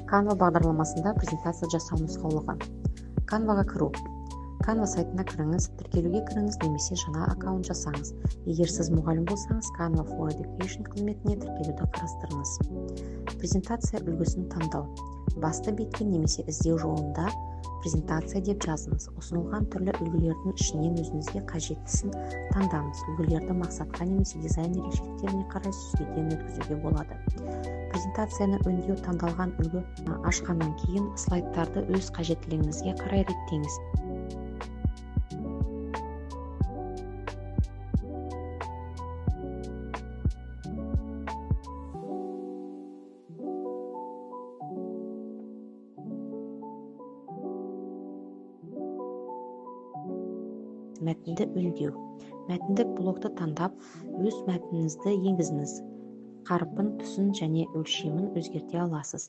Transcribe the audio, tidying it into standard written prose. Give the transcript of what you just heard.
Canva бағдарламасында презентация жасау нұсқаулығы. Canvaға кіру. Canva сайтына кіріңіз, тіркелуге кіріңіз немесе жаңа аккаунт жасаңыз. Егер сіз мұғалім болсаңыз, Canva for Education қызметіне тіркелуді қарастырыңыз. Презентация үлгісін таңдау. Басты бетке немесе іздеу жолында презентация деп жазыңыз. Ұсынылған түрлі үлгілердің ішінен өзіңізге қажеттісін таңдаңыз. Үлгілерді мақсатқа немесе дизайн ерекшеліктеріне қарай сүзгіден өткізуге болады. Презентацияны өңдеу. Таңдалған үлгі ашқаннан кейін слайдтарды өз қажеттілігіңізге қарай реттеңіз. Мәтінді өңдеу. Мәтіндік блокты таңдап, өз мәтініңізді енгізіңіз. Қарпін, түсін және өлшемін өзгерте аласыз.